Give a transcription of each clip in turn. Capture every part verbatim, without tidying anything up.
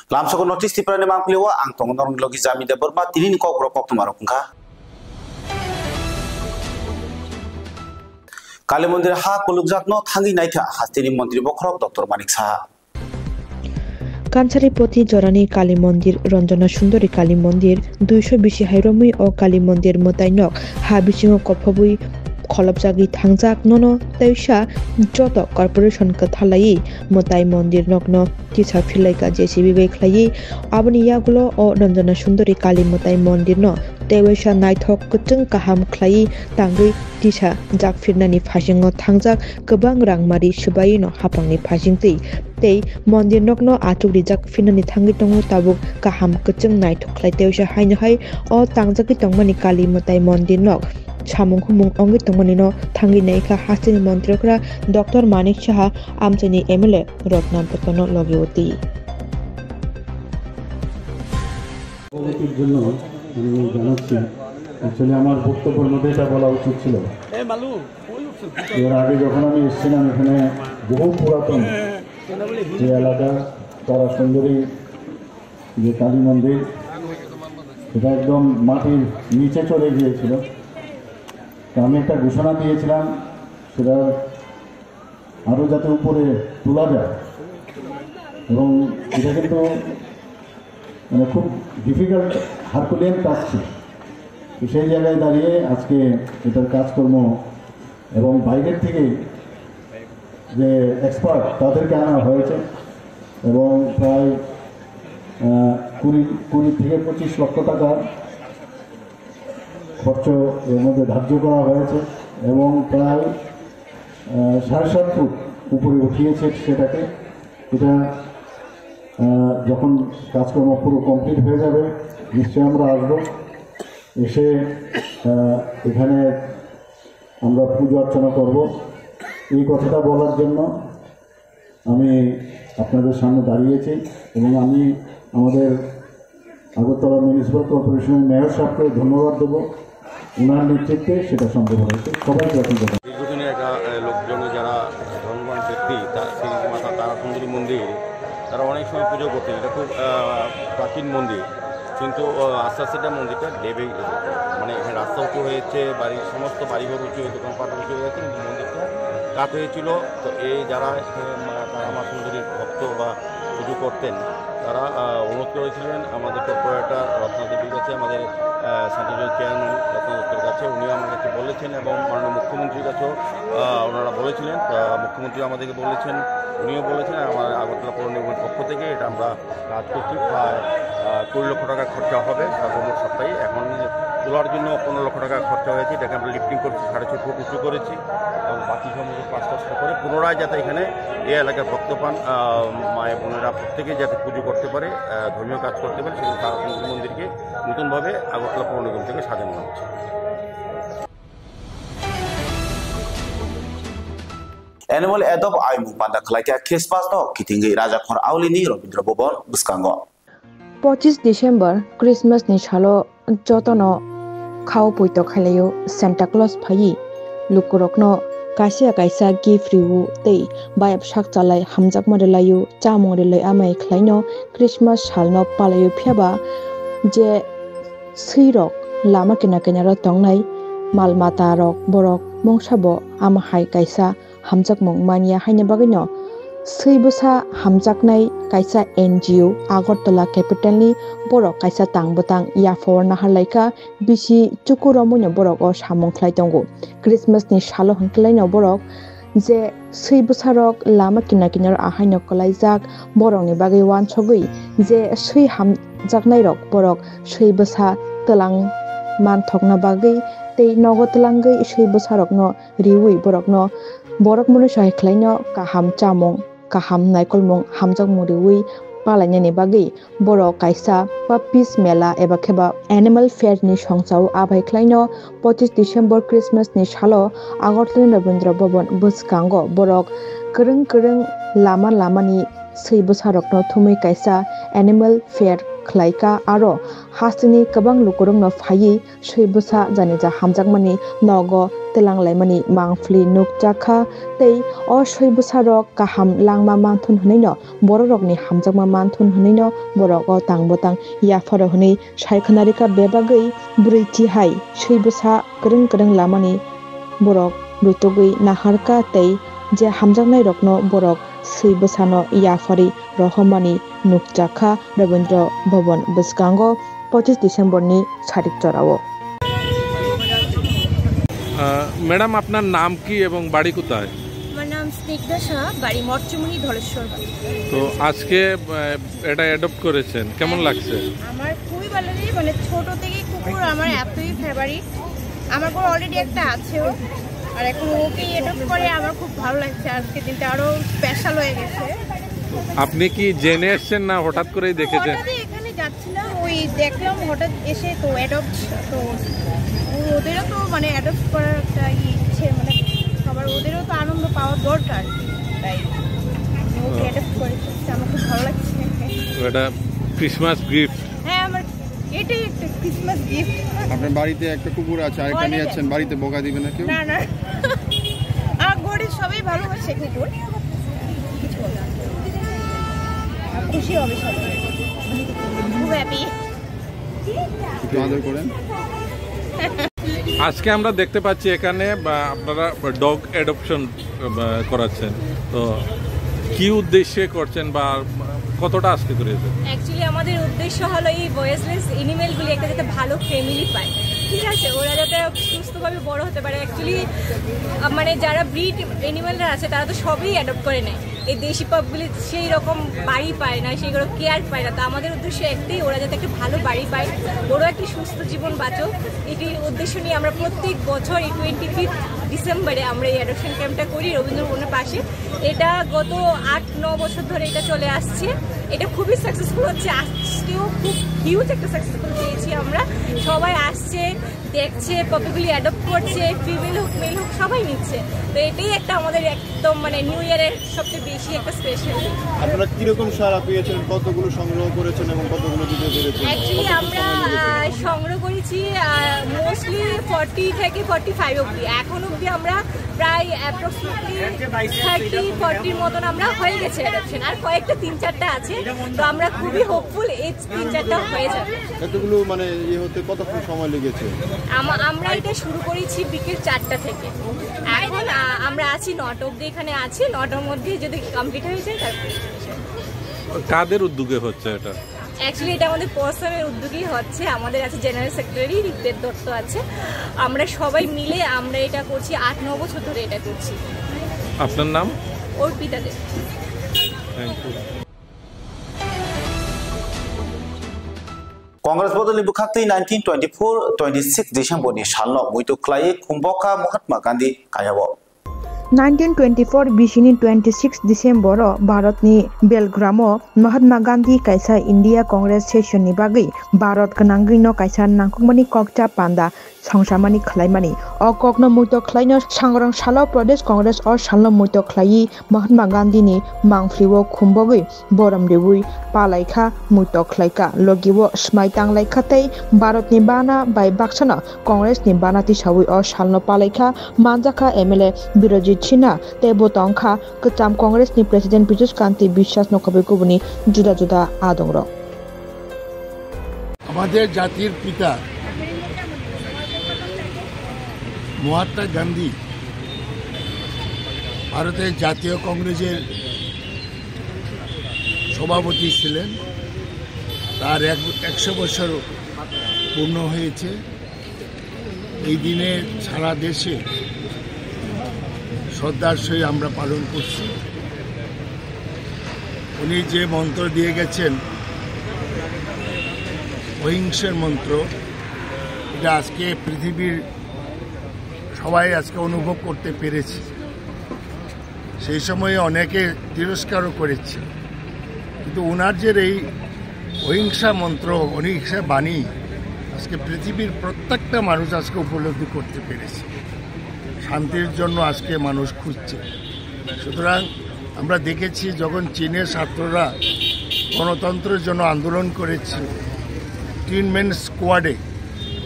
Lamsoko North East Tripura ni mangpili o ang tongo norok logi Jami Debbarma, tini ni kokborok koktwma rok wngkha. Kali Mondir ha kulukjakno thangwi naikha hasteni Montri Bokhorok Doctor Manik Saha. Kansari poti jorani Kali Mondir, Ranjana Sundari Kali Mondir, duiso bisi hai romwi o Kali Mondir mwtai nok ha bisingo kophobwi kholopjagwi thangjak nono teisa joto corporation kwthalaiwi mwtai mondir nokno tisa philaika J C B bai khlaiwi. Aboni yagulo o Ranjana Sundari Kali mwtai mondirno tewaisa naithok kwchwng kaham khlaiwi tangwi tisa jak phirnani phasingo thangjak kwbang rangmari swbaino hapangni phasingtwi tei mondir nokno achuk rijak phirnani thangwi tongo. Tabuk kaham kwchwng naithok khlai tewaisa haino hai o tangjagwi tongmani Kali mwtai mondir nok samung humung wngwi tongmani no thangwi naikha hasteni Montri okra Doctor Manik Saha, amchaini M L A Rotna Dotto no logi oti. অবগতির জন্য আমি জানাচ্ছি। অ্যাকচুয়ালি আমার বক্তব্যের মধ্যে এটা বলা উচিত ছিল। এর আগে যখন আমি এসেছিলাম এখানে, বহু পুরাতন যে এলাকা, তারা সুন্দরী যে কালী মন্দির, সেটা একদম মাটির নিচে চলে গিয়েছিল। তো আমি একটা ঘোষণা দিয়েছিলাম, সেটা আরও যাতে উপরে তোলা যায়। এবং এটা কিন্তু মানে খুব ডিফিকাল্ট, হারকুলিয়ান কাজ ছিল। তো সেই জায়গায় দাঁড়িয়ে আজকে এটার কাজকর্ম এবং বাইরের থেকে যে এক্সপার্ট, তাদেরকে আনা হয়েছে এবং প্রায়, আহ, কুড়ি, কুড়ি থেকে পঁচিশ লক্ষ টাকা খরচ এর মধ্যে ধার্য করা হয়েছে এবং প্রায়, আহ, সাড়ে সাত ফুট উপরে উঠিয়েছে সেটাকে। এটা, আহ, যখন কাজকর্ম পুরো কমপ্লিট হয়ে যাবে, নিশ্চয়ই আমরা আসবো, এসে, আহ, এখানে আমরা পুজো অর্চনা করব। এই কথাটা বলার জন্য আমি আপনাদের সামনে দাঁড়িয়েছি এবং আমি আমাদের আগরতলা মিউনিসিপ্যাল কর্পোরেশনের মেয়র সাহেবকে ধন্যবাদ দেব। ওনার নেতৃত্বে সেটা সম্ভব হয়েছে। সবাইকে অসংখ্য ধন্যবাদ। দীর্ঘদিনের একটা, আহ, লোকজনের যারা ধর্মপ্রাণ ব্যক্তি, তা-, শ্রী মাতা তারা সুন্দরী মন্দির, তারা অনেক সময় পুজো করতেন। এটা খুব, আহ, প্রাচীন মন্দির, কিন্তু, আহ, আস্তে আস্তে এটা মন্দিরটা ডেবে গেছে। মানে, এখানে রাস্তা উঁচু হয়েছে, বাড়ির সমস্ত বাড়িঘর উঁচু হয়েছে, দোকানপাট উঁচু হয়ে গেছে, কিন্তু মন্দিরটা কাত হয়েছিল। তো এই যারা এখানে মা, তারা মা সুন্দরীর ভক্ত বা পুজো করতেন, তারা, আহ, অনুরোধ করেছিলেন আমাদের কর্পোরেটর রত্না দেবীর কাছে, আমাদের, আহ, সেন্ট্রাল চেয়ারম্যান রত্না দত্তর কাছে। উনিও আমার কাছে বলেছেন এবং মাননীয় মুখ্যমন্ত্রীর কাছেও, আহ, ওনারা বলেছিলেন। আহ, মুখ্যমন্ত্রী আমাদেরকে বলেছেন, উনিও বলেছেন, আমার আগরতলা পৌর নিগমের পক্ষ থেকে এটা আমরা কাজ করছি। প্রায়, আহ, কুড়ি লক্ষ টাকা খরচা হবে সর্বমোট সবটাই। এখন তোলার জন্য পনেরো লক্ষ টাকা খরচা হয়েছে, এটাকে আমরা লিফটিং করছি, সাড়ে ছয় ফুট উঁচু করেছি এবং বাকি সমস্ত কাজ টাজ করে পুনরায় যাতে এখানে এই এলাকার ভক্তপ্রাণ, আহ, মায়ের বোনেরা প্রত্যেকে যাতে পুজো করতে পারে, আহ, ধর্মীয় কাজ করতে পারে, সেজন্য তারা মন্দিরকে নতুনভাবে আগরতলা পৌর নিগম থেকে সাজানো হচ্ছে। Animal Adopt aimung panda khlaikha Christmas no kitingwi Rajakhor Aulini Rabindra Bhavan bwskango. Pochis December Christmas ni salo jotono khao poito khailaio Santa Claus phaiwi lukurokno kaisa kaisa gift rwo tei bayap sak chalai hamjakma rwlaio, chamung rwlai amai khlaino Christmas salno palaio. Phiyaba je swirok lama kina kinaro tongnai mal mata rok borok mungsa bo ama hai kaisa hamjakmung manya, haini bagwino swi bwsa hamjaknai kaisa N G O Agartala capital ni borok kaisa tang bwtang yapha o naharlaikha, bisi chuku romwino borok o samung khlai tongo. Christmas ni salo hwnkhe laino borok je swi bwsarok lama kina kinaro ahaino kwlaijak, borokni bagwi uansugwi je swi hamjaknairok borok swi bwsa twlang manthokna bagwi tei nogo twlangwi swi bwsarokno riwi borokno borok mwnwi sohai khlaino kaham chamung, kaham naikolmung, hamjakmung riwi palainani bagwi borok kaisa Puppies Mela eba khe ba Animal Fair ni songchao. Abai khlaino pochis December Christmas ni salo Agartala ni Rabindra Bhavan bwskango borok kwrwng kwrwng lama lama ni swi bwsarokno thumwi kaisa Animal Fair khlaikha, aro hasteni kwbang lukurokno phaiwi swi bwsa janija hamjakmani nogo twlang laimani mangpili nukjakha, tei o swi bwsarok kaham langma manthun hwnwino, bororokni hamjakma manthun hwnwino borok o tang bwtang yapharo hwnwi sai khwnarikha. Bebagwi bwrwi chihai swi bwsa kwrwng kwrwng lamani borok rutugwi naharkha tei je hamjaknairokno borok swi bwsano yapharwi rohormani nukjakha Rabindra Bhavan bwskango pochis December ni sarik chorao. আহ, ম্যাডাম, আপনার নাম কি এবং বাড়ি কোথায়? আমার নাম স্নিগ্ধা শাহ, বাড়ি মঠচুমুনি, ধলেশ্বর বাজার। তো আজকে আহ, এটা অ্যাডপ্ট করেছেন, কেমন লাগছে? আমার খুবই ভালো লাগে, মানে ছোট থেকেই কুকুর আমার এতই ফেভারিট। আমার ঘরে অলরেডি একটা আছেও, আর এখন ওকেই অ্যাডপ্ট করে আমার খুব ভালো লাগছে। আজকে দিনটা আরো স্পেশাল হয়ে গেছে। আপনি কি জেনে এসছেন না হঠাৎ করেই দেখেছেন? হঠাৎই এখানে যাচ্ছিলাম, ওই দেখলাম হঠাৎ এসে, তো অ্যাডপ্ট, তো ও- ওদেরও তো মানে অ্যাডপ্ট করার একটা ইচ্ছে, মানে সবার ওদেরও তো আনন্দ পাওয়া দরকার, তাই ওকে অ্যাডপ্ট করেছি, আমার খুব ভালো লাগছে। এটা ক্রিসমাস গিফট। হ্যাঁ, আমার এটাই একটা ক্রিসমাস গিফট। আপনার বাড়িতে একটা কুকুর আছে, আরেকটা নিয়ে অনেক যাচ্ছেন, বাড়িতে বকা দিবে না কেউ? না, না, আমার ঘরে সবাই ভালোবাসে কুকুর, কিছু বলার নেই। খুশি হবে সবাই, খুব হ্যাপি। একটু আদর করেন। আজকে আমরা দেখতে পাচ্ছি এখানে বা, আপনারা ডগ অ্যাডপশন করাচ্ছেন, তো কি উদ্দেশ্যে করছেন বা কতটা আজকে করেছেন? অ্যাকচুয়ালি আমাদের উদ্দেশ্য হলো এই ভয়েসলেস অ্যানিমেলগুলি একটা যাতে ভালো ফ্যামিলি পায়, ঠিক আছে? ওরা যাতে সুস্থভাবে বড় হতে পারে। অ্যাকচুয়ালি মানে যারা ব্রিড অ্যানিমেলরা আছে, তারা তো সবই অ্যাডপ্ট করে নেয়। এই দেশি পাপগুলি সেই রকম বাড়ি পায় না, সেই রকম কেয়ার পায় না। তো আমাদের উদ্দেশ্য একটাই, ওরা যাতে একটা ভালো বাড়ি পায়, বড় একটা সুস্থ জীবন বাঁচুক। এটি উদ্দেশ্য নিয়ে আমরা প্রত্যেক বছর এই টোয়েন্টি ফিফথ ডিসেম্বরে আমরা এই অ্যাডপশন ক্যাম্পটা করি রবীন্দ্র ভবনের পাশে। এটা গত আট ন বছর ধরে এটা চলে আসছে। এটা খুবই সাকসেসফুল হচ্ছে, আজকেও খুব হিউজ একটা সাকসেসফুল পেয়েছি আমরা। সবাই আসছে, দেখছে, পাপিগুলি অ্যাডপ্ট করছে, ফিমেল হোক মেল হোক সবাই নিচ্ছে। তো এটাই একটা আমাদের একদম মানে নিউ ইয়ারের সবচেয়ে বেশি একটা স্পেশাল। আপনারা কিরকম সাড়া পেয়েছেন, কতগুলো সংগ্রহ করেছেন এবং কতগুলো দিতে পেরেছেন? অ্যাকচুয়ালি আমরা আহ, সংগ্রহ করেছি মোস্টলি ফর্টি থেকে ফর্টি ফাইভ অবধি। এখন অবধি আমরা প্রায় অ্যাপ্রক্সিমেটলি থার্টি ফর্টির মতন আমরা হয়ে গেছে অ্যাডপশন, আর কয়েকটা তিন চারটা আছে। তো আমরা খুবই হোপফুল এই তিন চারটা হয়ে যাবে। এতগুলো মানে ইয়ে হতে কতক্ষণ সময় লেগেছে? আমা- আমরা এটা শুরু করেছি বিকেল চারটা থেকে। এখন আহ, আমরা আছি নটা অবধি, এখানে আছি। নটার মধ্যে যদি কমপ্লিট হয়ে যায়, তারপরে কাদের উদ্যোগে হচ্ছে এটা? অ্যাকচুয়ালি এটা আমাদের পার্সোনাল উদ্যোগেই হচ্ছে। আমাদের আছে জেনারেল সেক্রেটারি ঋগ্বেদ দত্ত আছে, আমরা সবাই মিলে আমরা এটা করছি, আট ন বছর ধরে এটা করছি। আপনার নাম? Arpita Dey. Thank you. Congress bodolni bwkhaktwi nineteen twenty-four twenty-six December ni salno muitu khlaiwi khumboka Mahatma Gandhi kayao. Nineteen twenty-four bisini twenty-six December o Bharatni Belgramo Mahatma Gandhi kaisa India Congress session ni bagwi Bharat gwnangwino kaisa nangkukmani kokcha panda songsamani khwlaimani. O kokno muitok khlaino sangrong salo Pradesh Congress o salno muitok khlaiwi Mahatma Gandhi ni mangphlio khumbogwi borom riwi palaikha, muitok khlaikha, logio swmai tanglaikha tei Bharatni bana bai baksano Congress ni bana tisawi o salno palaikha, manjakha M L A Birojit Sinha tei bo tongkha kwcham Congress ni President Biju Kanti Biswas no khobwi kubuni juda juda adongrok. আমাদের জাতির পিতা মহাত্মা গান্ধী ভারতের জাতীয় কংগ্রেসের সভাপতি ছিলেন। তার এক একশো বছর পূর্ণ হয়েছে। এই দিনে সারা দেশে শ্রদ্ধার সহিত আমরা পালন করছি। উনি যে মন্ত্র দিয়ে গেছেন, অহিংসার মন্ত্র, এটা আজকে পৃথিবীর সবাই আজকে অনুভব করতে পেরেছে। সেই সময়ে অনেকে তিরস্কারও করেছে, কিন্তু ওনার যে এই অহিংসা মন্ত্র, অহিংসা বাণী আজকে পৃথিবীর প্রত্যেকটা মানুষ আজকে উপলব্ধি করতে পেরেছে। শান্তির জন্য আজকে মানুষ খুঁজছে। সুতরাং আমরা দেখেছি, যখন চীনের ছাত্ররা গণতন্ত্রের জন্য আন্দোলন করেছি। টিন ম্যান স্কোয়াডে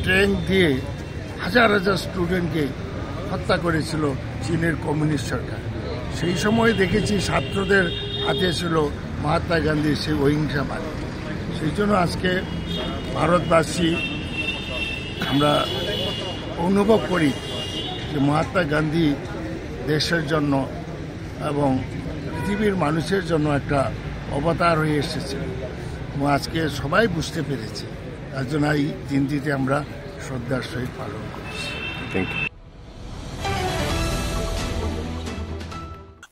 ট্যাঙ্ক দিয়ে হাজার হাজার স্টুডেন্টকে হত্যা করেছিল চীনের কমিউনিস্ট সরকার। সেই সময় দেখেছি ছাত্রদের হাতে ছিল মহাত্মা গান্ধীর সেই অহিংসা বাণী। সেই জন্য আজকে ভারতবাসী আমরা অনুভব করি যে মহাত্মা গান্ধী দেশের জন্য এবং পৃথিবীর মানুষের জন্য একটা অবতার হয়ে এসেছে এবং আজকে সবাই বুঝতে পেরেছে। তার জন্য এই দিনটিতে আমরা শ্রদ্ধার সহিত পালন করছি। Thank you.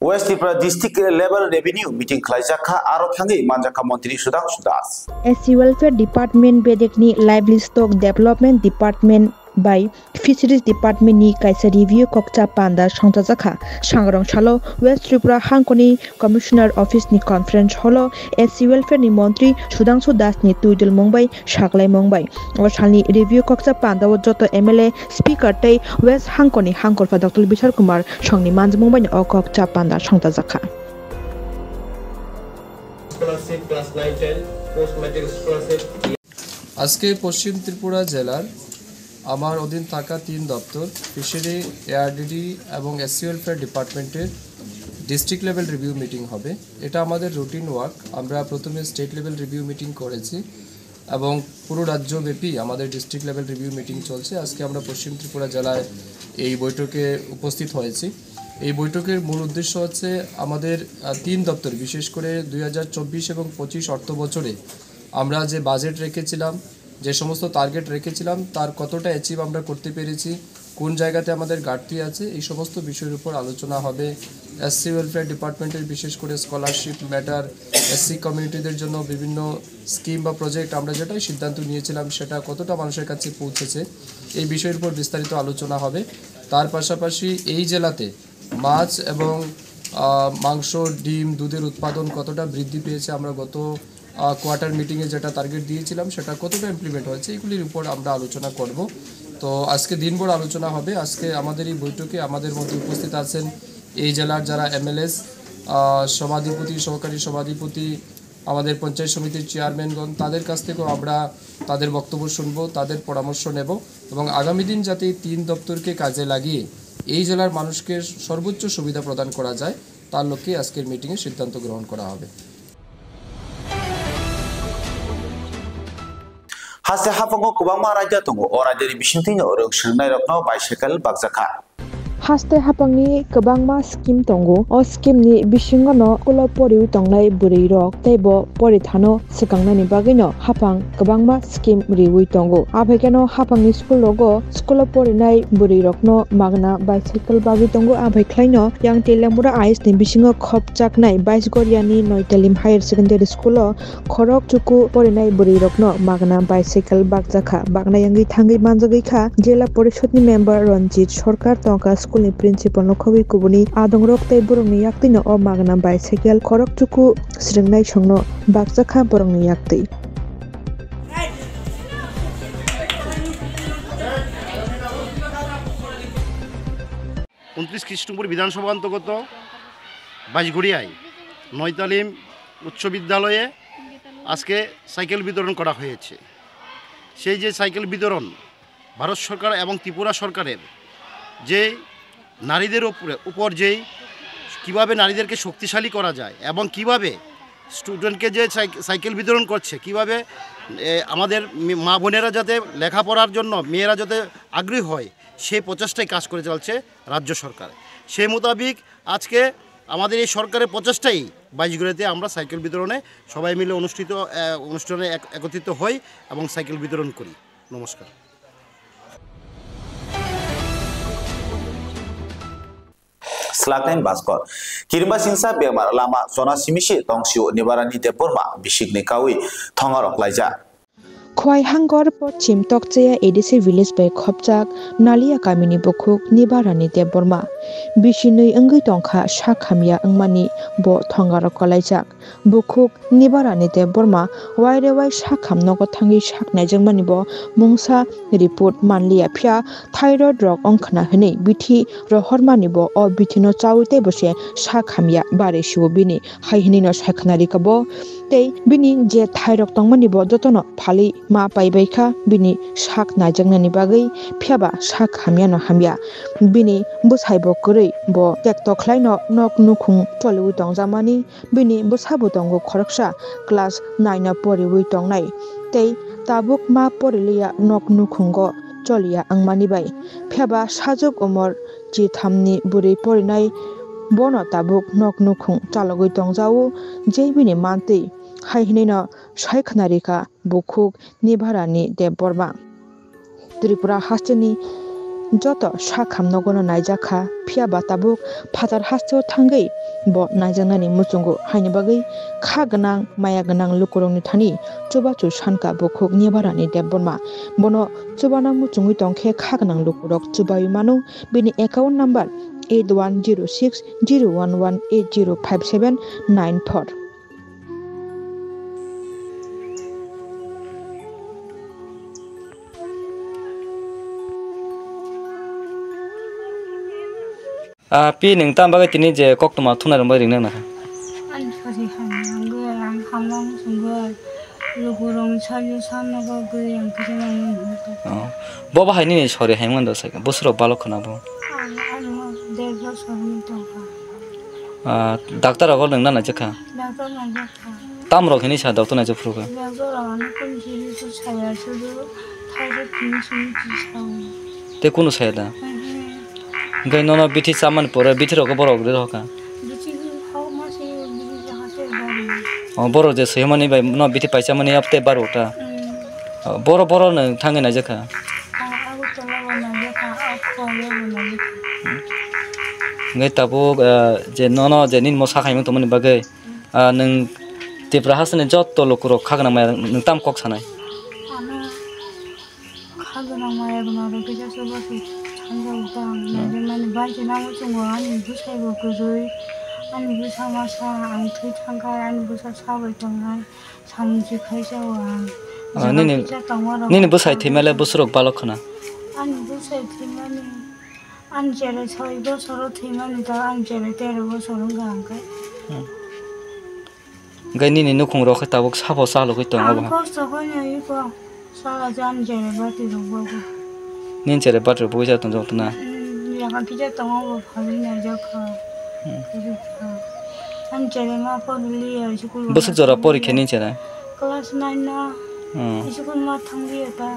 West Tripura District Level Revenue Meeting khlaijak kha, aro thangwi manjak kha Montri Sudhangshu Das. S C Welfare Department bedekni Livelistock Development Department bai Fisheries Department ni kaisa review kokcha panda songchajakha. Sangrong salo West Tripura hangkoni Commissioner Office ni conference hall o S C Welfare ni Montri Sudhangshu Das ni twidulmung bai saklaimung bai o salni review kokcha panda o joto M L A, Speaker tei West hangkoni hangkorpha Doctor Bishal Kumar Song ni manjmung bai o kokcha panda songchajakha. Scholarship, class nine ten, post matric scholarship. আজকে পশ্চিম ত্রিপুরা জেলার আমার অধীন থাকা তিন দপ্তর, fishery, ARDD এবং SC welfare ডিপার্টমেন্টের district level review meeting হবে। এটা আমাদের রুটিন ওয়ার্ক। আমরা প্রথমে স্টেট লেভেল রিভিউ মিটিং করেছি এবং পুরো রাজ্যব্যাপী আমাদের ডিস্ট্রিক্ট লেভেল রিভিউ মিটিং চলছে। আজকে আমরা পশ্চিম ত্রিপুরা জেলায় এই বৈঠকে উপস্থিত হয়েছি। এই বৈঠকের মূল উদ্দেশ্য হচ্ছে আমাদের আহ, তিন দপ্তর, বিশেষ করে দুই হাজার চব্বিশ এবং পঁচিশ অর্থ বছরে আমরা যে বাজেট রেখেছিলাম, যে সমস্ত টার্গেট রেখেছিলাম, তার কতটা অ্যাচিভ আমরা করতে পেরেছি, কোন জায়গাতে আমাদের ঘাটতি আছে, এই সমস্ত বিষয়ের উপর আলোচনা হবে। এসসি ওয়েলফেয়ার ডিপার্টমেন্টের বিশেষ করে স্কলারশিপ ম্যাটার, এসসি কমিউনিটিদের জন্য বিভিন্ন স্কিম বা প্রজেক্ট আমরা যেটাই সিদ্ধান্ত নিয়েছিলাম, সেটা কতটা মানুষের কাছে পৌঁছেছে, এই বিষয়ের উপর বিস্তারিত আলোচনা হবে। তার পাশাপাশি এই জেলাতে মাছ এবং আহ, মাংস, ডিম, দুধের উৎপাদন কতটা বৃদ্ধি পেয়েছে, আমরা গত কোয়ার্টার মিটিংয়ে যেটা টার্গেট দিয়েছিলাম, সেটা কতটা ইমপ্লিমেন্ট হয়েছে, এগুলির উপর আমরা আলোচনা করব। তো আজকে দিনভর আলোচনা হবে। আজকে আমাদের এই বৈঠকে আমাদের মধ্যে উপস্থিত আছেন এই জেলার যারা এমএলএস, সভাধিপতি, সহকারী সভাধিপতি, আমাদের পঞ্চায়েত সমিতির চেয়ারম্যানগণ, তাদের কাছ থেকেও আমরা তাদের বক্তব্য শুনবো, তাদের পরামর্শ নেব এবং আগামী দিন যাতে এই তিন দপ্তরকে কাজে লাগিয়ে এই জেলার মানুষকে সর্বোচ্চ সুবিধা প্রদান করা যায়, তার লক্ষ্যে আজকের মিটিংয়ে সিদ্ধান্ত গ্রহণ করা হবে। Haste haphango kwbangma raida tongo, o raidani bisingtwino rwng swrwngnairokno bicycle bakjakha. Haste haphangni kwbangma scheme tongo. O scheme ni bisingo no school o poriwi tongnai bwrwi rok tei bo porithano swkangnani bagwi no haphang kwbangma scheme riwi tongo. Aphai kheno haphangni school rogo school o porinai bwrwi rokno magna bicycle bagwi tongo. Aphai khlaino yang Teliamura I S ni bisingo khopchaknai Baisgoriani Noitalim Higher Secondary School o khorok chuku porinai bwrwi rokno magna bicycle bakjakha. Baknai wngwi thangwi manjagwi kha Jila Porishod ni member Ranjit Sarkar, tongkha school ni principal no khogwi kubuni adongrok tei borokni yaktwino o magna bicycle khorok chuku swrwngnai songno bakjakha borokni yaktwi. উনত্রিশ খ্রিস্টপুর বিধানসভা অন্তর্গত বাইশগড়িয়ায় নয়তালিম উচ্চ বিদ্যালয়ে আজকে সাইকেল বিতরণ করা হয়েছে। সেই যে সাইকেল বিতরণ ভারত সরকার এবং ত্রিপুরা সরকারের যে নারীদের উপরে উপর যেই কীভাবে নারীদেরকে শক্তিশালী করা যায় এবং কিভাবে স্টুডেন্টকে যে সাইক- সাইকেল বিতরণ করছে, কিভাবে এ, আমাদের মে- মা বোনেরা যাতে লেখাপড়ার জন্য মেয়েরা যাতে আগ্রহী হয়, সেই প্রচেষ্টায় কাজ করে চলছে রাজ্য সরকার। সেই মোতাবিক আজকে আমাদের এই সরকারের প্রচেষ্টায় বাইশগড়িয়াতে আমরা সাইকেল বিতরণে সবাই মিলে অনুষ্ঠিত আহ, অনুষ্ঠানে এক- একত্রিত হই এবং সাইকেল বিতরণ করি। নমস্কার। Slaklain Baskor. Kirima singsa bemar lama chona simisi tongsio Nibarani Debbarma bisikni kawi thongarok laijak. Khwai Hangor Pochim Tokchaya A D C village bai khopchak Nalia kamini bukhuk Nibarani Debbarma. Bisinwi wngwi tongkha sak hamya wngmani bo thongarok kalaijak. Bukhuk Nibarani Debbarma waire wai sak ham nogo thangwi sak naijakmani bo mungsa report manliya, phiya thyroid rok wngkhna hwnwi bithi rohormani bo o bithino chawi tei bo se sak hamya bare siwo bini. Hai hwnwi no sai khna rikha bo Tei bini je thairok tongmani bo jotono phalwi ma paibai kha bini sak naijaknani bagwi, phiyaba sak hamyano hamya. Bini bwsai bo kwrwi, bo tekto khlaino nok nukhung choliwi tongjakmani. Bini bwsa bo tongo khoroksa class nine o poriwi tongnai tei tabuk ma poriliya nok nukhungo choliya wngmani bai. Phiyaba sajwk umor chithamni bwrwi porinai bono tabuk nok nukhung chalogwi tongjao je bini mantwi hai hinwino sai khwnarikha bukhuk Nibarani Debbarma. Tripura hasteni joto sakham nogono naijak kha, phiyaba tabuk phatar hasteo thangwi bo naijaknani muchungo, haini bagwi kha gwnang, maya gwnang lukurokni thani chubachu sankha bukhuk Nibarani Debbarma. Bono chubana muchungwi tongkhe kha gwnang lukurok chubaui mano, bini account number eight one zero six zero one one eight zero five seven nine four. Ah, pi nwng tam bagwi tini je koktwma thunai rwngbai ringna nangkha? Ani sari hamya wngwi ang hamya muchungwi lukurokni sari samna bagwi ang kisa nangwi hwnka. Oh. Bo bahai nini sori hai mando sai, bwswrok balok khwna bo? Ang, ano der bosor wngwi tongkha. Ah, doctor rogo nwngna naijakha? Doctor naijakha. Tamrok hinwi sa doctor naijak phuru khe? Doctor rok ano kunu simi su saya, sudu thaijak tini simi su sa. Tei kunu saya da? Mhm. Hwnkhe nono bithi chamani pore bithi rok borok rw kha? Bithi hok ma se bithi jaga se bari. Oh, borok je swi mani bai no bithi paisa mani yapte baro ta. Mm. Oh, boro boro no thangwi naijakha? Ah, Agartala bo naijakha, Akko bo naijakha. Hwnkhe tabuk, ah, je nono je nini mo sakhaimung tongmani bagwi, ah, nwng Tripura hasteni jotto lukurok kha gwnang maya nwng tam kok sanai? Ano kha gwnang maya gwnang rok kisa chubachu sanjak ta ang, hmm, naijaknani bai se nang muchungo ani bwsai bo kwrwi, ani bwsa masa ang thwi thangkha, ani bwsa sabai tongnai. Samung si khaisa o ang. Ah, jaga nini, kisa tongo rok nini bwsai thwimale bwswrok balok khwna? Ani bwsai thwimani, ani cherai soi bosoro thwimani ta, ani cherai tero bosor wngkha hwnkhe. Hmm. Hwnkhe nini nukhung rok khe tabuk sabo chalogwi tongo. Ang bo kosto khaino iko. Sala jan jere bati rok bogo. Nin jere bati rok bogwi ja tongjak tona. Mm, yaka kisa tongo bo phalwi naijak kha. Hmm. Kwrwi kha. An jere ma porli ya school. Bwswk jora porikha nin jere? Class nine na. Hmm. School ma thangli ya ta.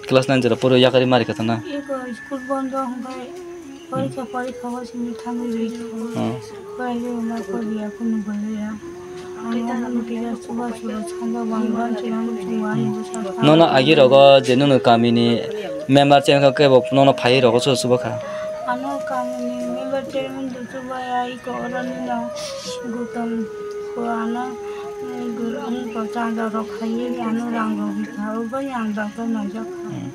Class nine jora poro yakari mari kha tona. Iko school bondo hwnkhe. Porikha, porikha bo simi thangwi rwi kha. Hmm. Kwrwi ma kwrwi ya, kunu bwlwi ya. Ang omono kisa chuba chuba sanja bang bang chwla muchungo ani bwsa kha. Nono agi rogo je nono kamini member chairman khe bo nono phai rogo chuba chuba kha. Ano kamini member chairman do chuba ya, iko oro nino gutom ko ano, mm, gu-, ang ko chanda rok khaiwi ano rang rok rikha, obo yang doctor naijak kha. Hmm.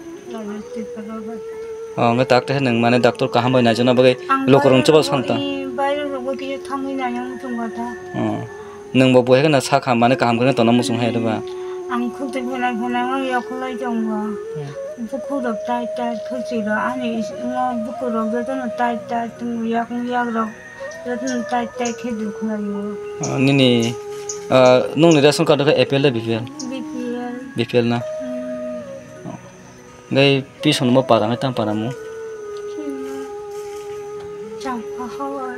Oh, hwnkhe tak tei nwng mane doctor kaham bai naijakna bagwi lukurok chuba santa. Bairok rogo kisa thangwi naina muchungo ta. Oh. Nwng bo buhai kheno sakha mane kaham kheno tongna muchung hai rwba. Ang khukti phena phena ma yakhulai tongo. Hmm. Bukhuk rok tai tai khukti rok ani is-, imo bukhuk rok jotono tai tai tongo yak yak rok jotono tai tai khe dukhlaio. Oh, nini, ah, nungni ration card khe A P L de B P L? B P L. B P L na? Hmm. Gai pison mo para ngai tang para mo. Champa hawa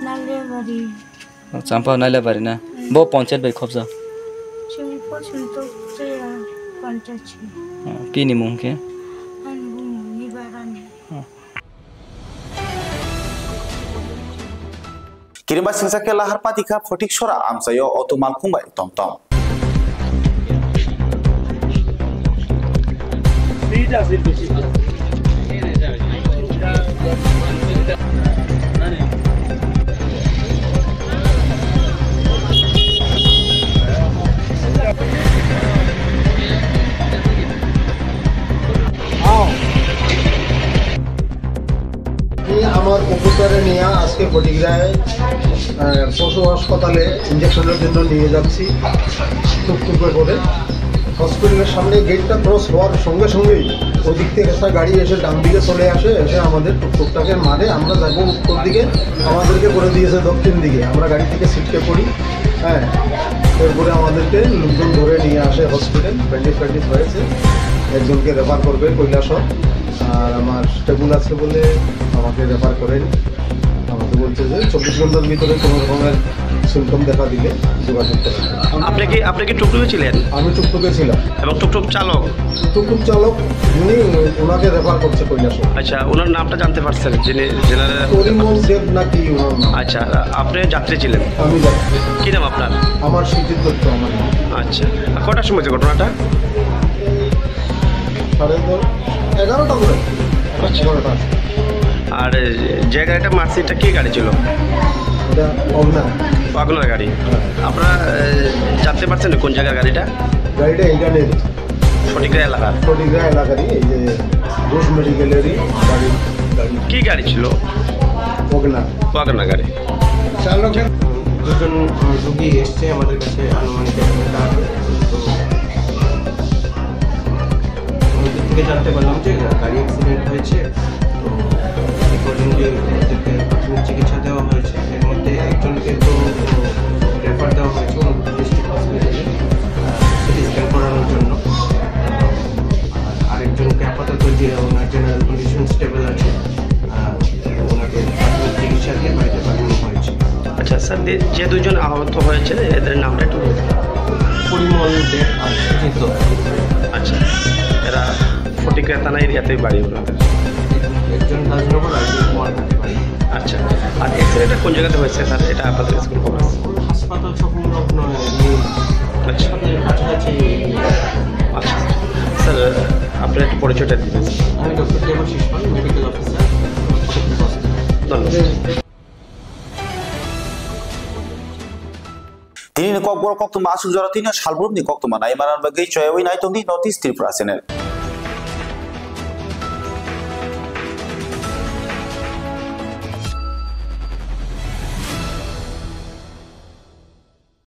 Nailebari. Champa Nailebari na. Mm. Bo panchayat bai khobja. Chini pochon to cheya panchayat chi. Ah, pini mung khe? Ani mung ni barani. Ah. Kirimba singsa khe lahar pati kha photik sora amchaio auto malkhung bai tom tom. এই আমার কবুতরে নিয়ে আজকে ফটিকরায়, আহ, পশু হাসপাতালে ইঞ্জেকশনের জন্য নিয়ে যাচ্ছি খুব দ্রুত করে। হসপিটালের সামনে গেটটা ক্রস হওয়ার সঙ্গে সঙ্গেই ওদিক থেকে একটা গাড়ি এসে ডান দিকে চলে আসে, এসে আমাদের টুকটুকটাকে মারে। আমরা যাবো উত্তর দিকে, আমাদেরকে করে দিয়েছে দক্ষিণ দিকে। আমরা গাড়ি থেকে ছিটকে পড়ি। হ্যাঁ, এরপরে আমাদেরকে লোকজন ধরে নিয়ে আসে হসপিটাল, ব্যান্ডেজ ফ্যান্ডেজ হয়েছে, একজনকে রেফার করবে কৈলাসহর, আর আমার স্টেবল আছে বলে আমাকে রেফার করেনি। আমাকে বলছে যে চব্বিশ ঘন্টার ভিতরে কোনো রকমের সিমটম দেখা দিলে যোগাযোগ করেন। আপনি কি, আপনি কি টুকটুকে ছিলেন? আমি টুকটুকে ছিলাম। এবং টুকটুক চালক? টুকটুক চালক যিনি, ওনাকে রেফার করছে কৈলাসহর। আচ্ছা, ওনার নামটা জানতে পারছেন? যিনি, যেনারা পরিমল দেব নাকি ওনার নাম। আচ্ছা, আপনি যাত্রী ছিলেন? আমি যাত্রী। কি নাম আপনার? আমার সুজিত দত্ত আমার নাম। আচ্ছা, আর কটার সময় যে ঘটনাটা? সাড়ে দশ, এগারোটা করে। আচ্ছা। এগারোটা। আর যে গাড়িটা মারছে, এটা কি গাড়ি ছিল? এটা অগনার। অগনার গাড়ি। হ্যাঁ। আপনারা, এ, জানতে পারছেন কোন জায়গার গাড়িটা? গাড়িটা এইখানে। ফটিকরা এলাকার? ফটিকরা এলাকারই, এই যে ঘোষ মেডিকেলেরই গাড়ি, গাড়ি। কি গাড়ি ছিল? অগনার। অগনার গাড়ি। চালকের দুজন, আহ, রুগী এসছে আমাদের কাছে আনুমানিক এক ঘন্টা আগে। তো, ওই দিক থেকে জানতে পারলাম যে গাড়ি অ্যাক্সিডেন্ট হয়েছে। তো, অ্যাকর্ডিংলি ওদেরকে প্রাথমিক চিকিৎসা দেওয়া হয়েছে। এর মধ্যে একজনকে তো রেফার দেওয়া হয়েছে ডিস্ট্রিক্ট হসপিটালে, আহ, সিটি স্ক্যান করানোর জন্য। আর আরেকজনকে আপাতত যে ওনার জেনারেল কন্ডিশন স্টেবল আছে, আহ, ওনাকে প্রাথমিক চিকিৎসা দিয়ে বাড়িতে পাঠানো হয়েছে। আচ্ছা স্যার, যে, যে দুজন আহত হয়েছে এদের নামটা একটু বলুন। পরিমল দেব আর সুজিত দত্ত। আচ্ছা, এরা ফটিকরা থানা এরিয়াতেই বাড়ি ওনাদের? একজন রাজনগর আর একজন কুমারঘাটে বাড়ি। আচ্ছা, আর অ্যাক্সিডেন্টটা কোন জায়গাতে হয়েছে স্যার? এটা আপনাদের স্কুল খবর আছে? হাসপাতাল সংলগ্ন এরিয়া। আচ্ছা। হাসপাতালের কাছাকাছি। আচ্ছা স্যার, আপনার একটু পরিচয়টা দিবেন। আমি ডক্টর দেবাশিস পাল, মেডিকেল অফিসার। ধন্যবাদ। Tini ni kokborok koktwma aswk jora tini o salbrumni koktwma nai manna bagwi choyaui nai tongdi North East Tripura channel.